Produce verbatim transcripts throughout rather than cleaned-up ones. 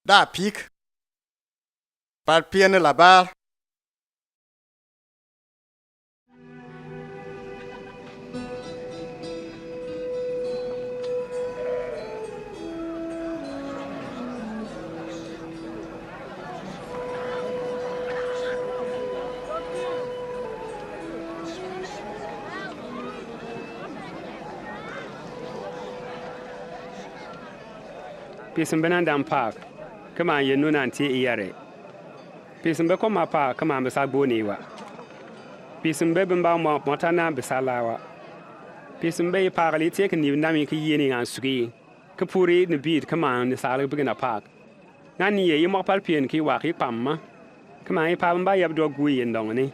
da pik. Pal pien labar. Pïsǝm bɛ nan dam pak, kǝman yɛ nu nan ti i yare. Pïsǝm bɛ koma pak, kǝman bǝsa gbuni wa. Pïsǝm bɛ bǝmba mɔ, mɔta nan bǝsa la wa. Pïsǝm bɛ i pak li ti kǝni bǝnam i kǝ yini ngan suki. Kǝ puri ni bit kǝman ni sali bǝgǝn a pak. Ngan ni yɛ i mɔk pal pien ki wa ki kpam ma. Kǝman i pak bǝmba yab dɔ gui yɛ ndong ni.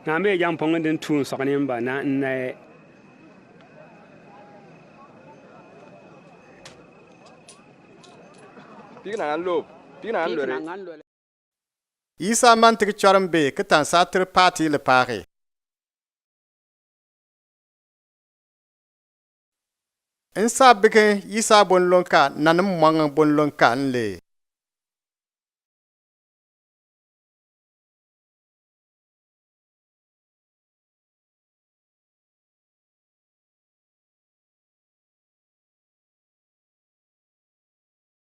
Ngan bɛ jam pong dǝn tun sɔk ni mba na nɛ. Pik na ngan lop, pik na ngan lore. Isa man tǝgǝ cɔrǝm be kǝtan sa tǝrǝ pati lǝ pake. Nsa bǝgǝn Isa bon lɔnka nan mwang bon lɔnka nle.